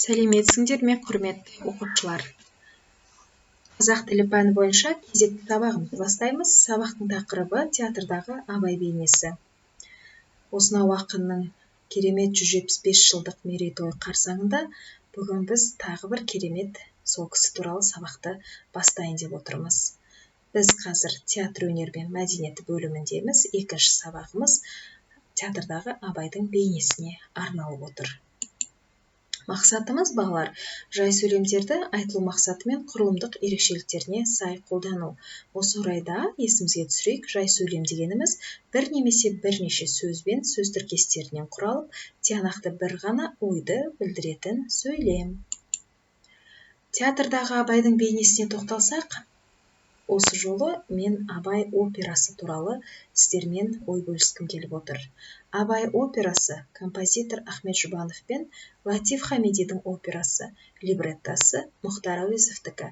Сәлеметсіңдер ме, құрметті оқушылар! Қазақ тілі пәні бойынша кезекті сабағымызды бастаймыз. Сабақтың тақырыбы: театрдағы Абай бейнесі. Осынау ақынның керемет 175 жылдық мерейтойы қарсаңында бүгін біз тағы бір керемет сол кісі туралы сабақты бастайын деп отырмыз. Біз қазір театр өнері мен мәдениеті бөліміндеміз. Екінші сабағымыз театрдағы Абайдың бейнесіне арналып отыр. Мақсатымыз, балалар, жай сөйлемдерді айтылу мақсаты мен құрылымдық ерекшеліктеріне сай қолдану. Осы орайда есімізге түсірейік: жай сөйлем дегеніміз бір немесе бірнеше сөз бен сөз тіркестерінен құралып, тиянақты бір ғана ойды білдіретін сөйлем. Театрдағы Абайдың бейнесіне тоқталсақ, осы жолы мен «Абай» операсы туралы сіздермен ой бөліскім келіп отыр. «Абай» операсы — композитор Ахмет Жұбанов пен Латиф Хамидидің операсы, либреттосы Мұхтар Әуезовтікі.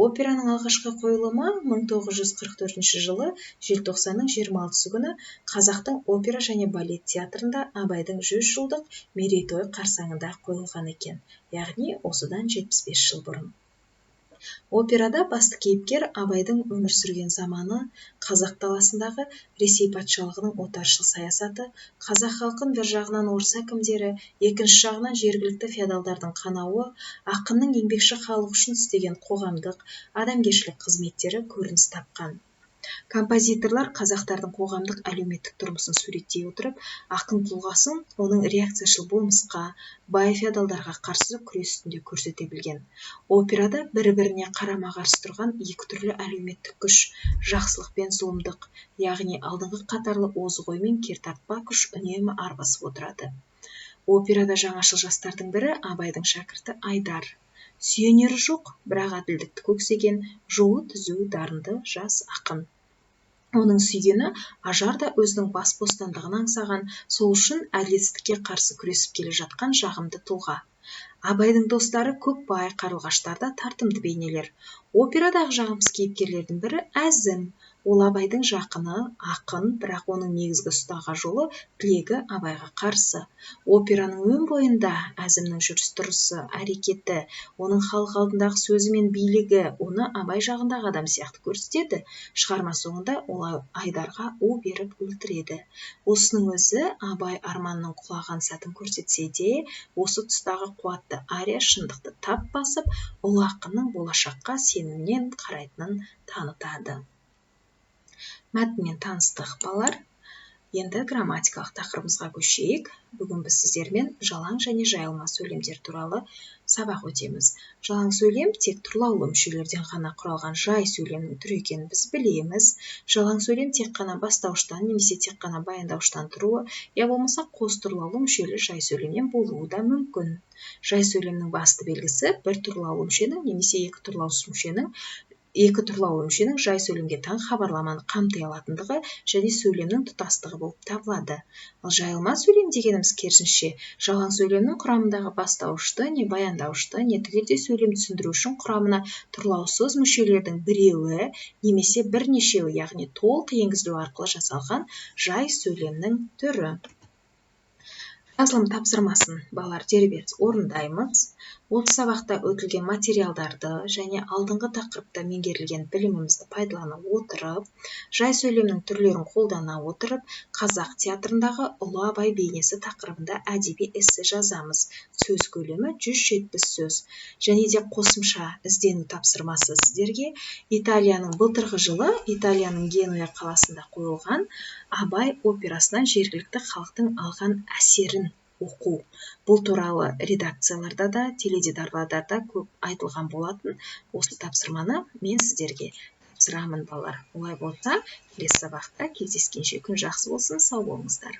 Операның алғашқы қойылымы 1944 жылы желтоқсанның 26 күні Қазақтың опера және балет театрында Абайдың 100 жылдық мерейтойы қарсаңында қойылған екен, яғни осыдан 75 жыл бұрын. Операда басты кейіпкер Абайдың өмір сүрген заманы, қазақ даласындағы Ресей патшалығының отаршыл саясаты, қазақ халқын бір жағынан орыс әкімдері, екінші жағынан жергілікті феодалдардың қанауы, ақынның еңбекші халық үшін істеген қоғамдық, адамгершілік қызметтері көрініс тапқан. Композиторлар қазақтардың қоғамдық, әлеуметтік тұрмысын суреттей отырып, ақын тұлғасын оның реакцияшыл болмысқа, бай феодалдарға қарсы күрес үстінде көрсете білген. Операда бір біріне қарама қарсы тұрған екі түрлі әлеуметтік күш, жақсылық пен зұлымдық, яғни алдыңғы қатарлы озық ой мен кертартпа күш үнемі арбасып отырады. Операда жаңашыл жастардың бірі, Абайдың шәкірті Айдар — сүйенері жоқ, бірақ әділдікті көксеген, жолы түзу дарынды жас ақын. Оның сүйгені Ажар да өзінің бас бостандығын аңсаған, сол үшін әділетсіздікке қарсы күресіп келе жатқан жағымды тұлға. Абайдың достары Көкбай, Қарлығаштар да тартымды бейнелер. Операдағы жағымсыз кейіпкерлердің бірі — Әзім. Ол Абайдың жақыны, ақын, бірақ оның негізгі ұстаған жолы, тілегі Абайға қарсы. Операның өн бойында Әзімнің жүріс-тұрысы, әрекеті, оның халық алдындағы сөзі мен билігі оны Абай жағындағы адам сияқты көрсетеді. Шығарма соңында ол Айдарға у беріп өлтіреді. Осының өзі Абай арманының құлаған сәтін көрсетсе де, осы тұстағы қуатты ария шындықты тап басып, ұлы ақынның болашаққа сеніммен қарайтынын танытады. Мәтінмен таныстық, балалар. Енді грамматикалық тақырыбымызға көшейік. Бүгін біз сіздермен жалаң және жайылма сөйлемдер туралы сабақ өтеміз. Жалаң сөйлем тек тұрлаулы мүшелерден ғана құралған жай сөйлемнің түрі екенін біз білеміз. Жалаң сөйлем тек қана бастауыштан немесе тек қана баяндауыштан тұруы, я болмаса қос тұрлаулы мүшелі жай сөйлемнен болуы да мүмкін. Жай сөйлемнің басты белгісі — бір тұрлаулы мүшенің немесе екі тұрлаулы мүшенің жай сөйлемге тән хабарламаны қамти алатындығы және сөйлемнің тұтастығы болып табылады. Ал жайылма сөйлем дегеніміз, керісінше, жалаң сөйлемнің құрамындағы бастауышты, не баяндауышты, не түгелдей сөйлем түсіндіру үшін құрамына тұрлаусыз мүшелердің біреуі немесе бірнешеуі, яғни толық енгізілу арқылы жасалған жай сөйлемнің түрі. Жазылым тапсырмасын, балалар, дербес орындаймыз. Осы сабақта өтілген материалдарды және алдыңғы тақырыпта меңгерілген білімімізді пайдалана отырып, жай сөйлемнің түрлерін қолдана отырып, «Қазақ театрындағы ұлы Абай бейнесі» тақырыбында әдеби эссе жазамыз. Сөз көлемі 170 сөз. Және де қосымша іздену тапсырмасы сіздерге: Италияның былтырғы жылы Италияның Генуя қаласында қойылған «Абай» операсынан жергілікті халықтың алған әсерін оқу. Бұл туралы редакцияларда да, теледидарларда да көп айтылған болатын. Осы тапсырманы мен сіздерге тапсырамын, балалар. Олай болса, келесі сабақта кездескенше, күн жақсы болсын, сау болыңыздар!